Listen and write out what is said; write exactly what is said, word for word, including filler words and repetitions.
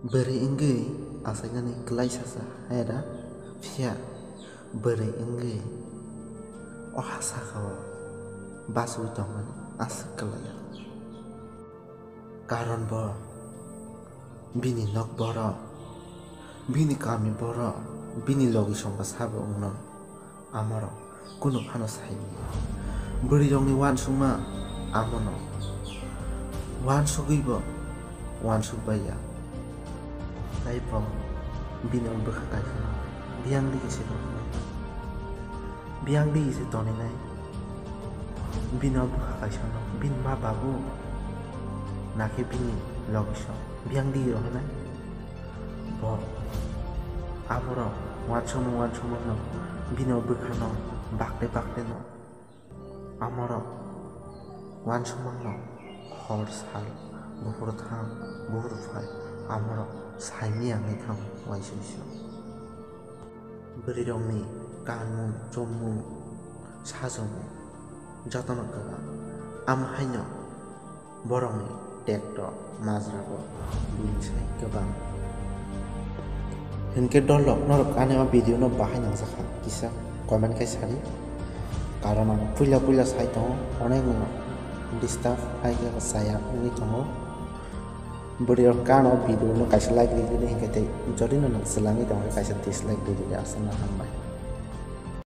Bwrwi wngwi achainani kwlai sacha hai da, phiya bwrwi wngwi o ha sakao bachwi tongmani aswk kwlaiya. Karon bo bini nok borok, bini kami borok, bini logisongba sabo wngno. Amorok kunu phano saimanya. Bwrwirokni uansukma amono uansugwibo uansukbaiya. Taibo bini o bwkha kaisano biyang digi se tongkha. Biyang digi se toninai bini o bwkha kaisano bini ma babu nakhe bini logisong biyang digi rohornai. Bo aborok uansukmung uansukmungno bini o bwkhano bakle bakleno amorok uansukmungno hor sal buphuru thang buphuru phai amorok saimanya wngwi thango uaisukso. Bwrwirokni kanmung chomung sajomung jotono kwbang. Amo haino borokni tekto majrago buini sai kwbang. Hinkhe dolrok norok ani o video no bahai nangjakha kisa comment khai sadi. Karon ang puila puila sai tongo, onek no disturb hai khe chaya wngwi tongo. Bwrwirok kano video no kaisa like ridi hinkhe tei jodi no nwng swlangwi tongkhe kaisa dislike ridi aswkno hambai.